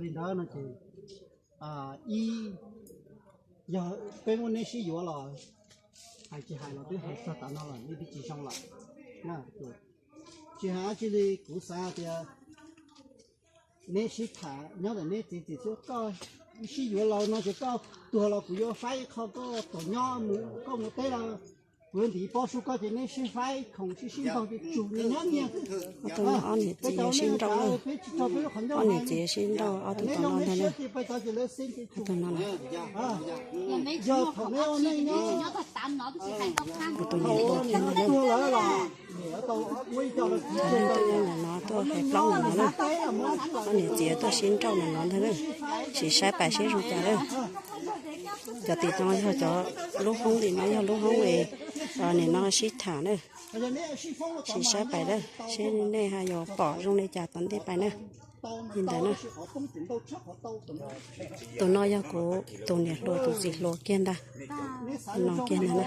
Li ntawd no ces ib, yog peb muab neb sib yuav los hais tsis hais los twb hais txog tav no lawm, neb twb tsis zoo lawm. Tsis hais dab tsi li, kuv xav tias neb sib tham nyob ntawm neb txiv txim xwb. Koj sib yuav laus no ces koj tuag los kuv yuav faib qho koj tom nyob, koj mus teb los kuv yuav ntim pob sub koj ces neb sib faib khoom sib sib npaug ces tsum nyias nyob nyias. Ob tug no ob niam txiv sib nrauj, ob niam txiv sib nrauj ob tug tom no ntag na. Ob tug no, kuv tus niam hluas kiag ntag na. Cov neeg tuaj nyob ntawm no tuaj hais plaub ntawm no na, ob niam txiv tuaj sib nrauj ntawm no ntag na. Sim saib pais seb zoo cas na. Cov tim no yog cov, lub hoob tim no yog lub hoob es nim no sib tham na. Sim saib pais na, seb nej ho yuav pom zoo li cas tom ntej pais na. Li ntawd na. Tus no yog kuv tus niam hluas tus txiv hluas kiag ntag. Tus no kiag ntag na.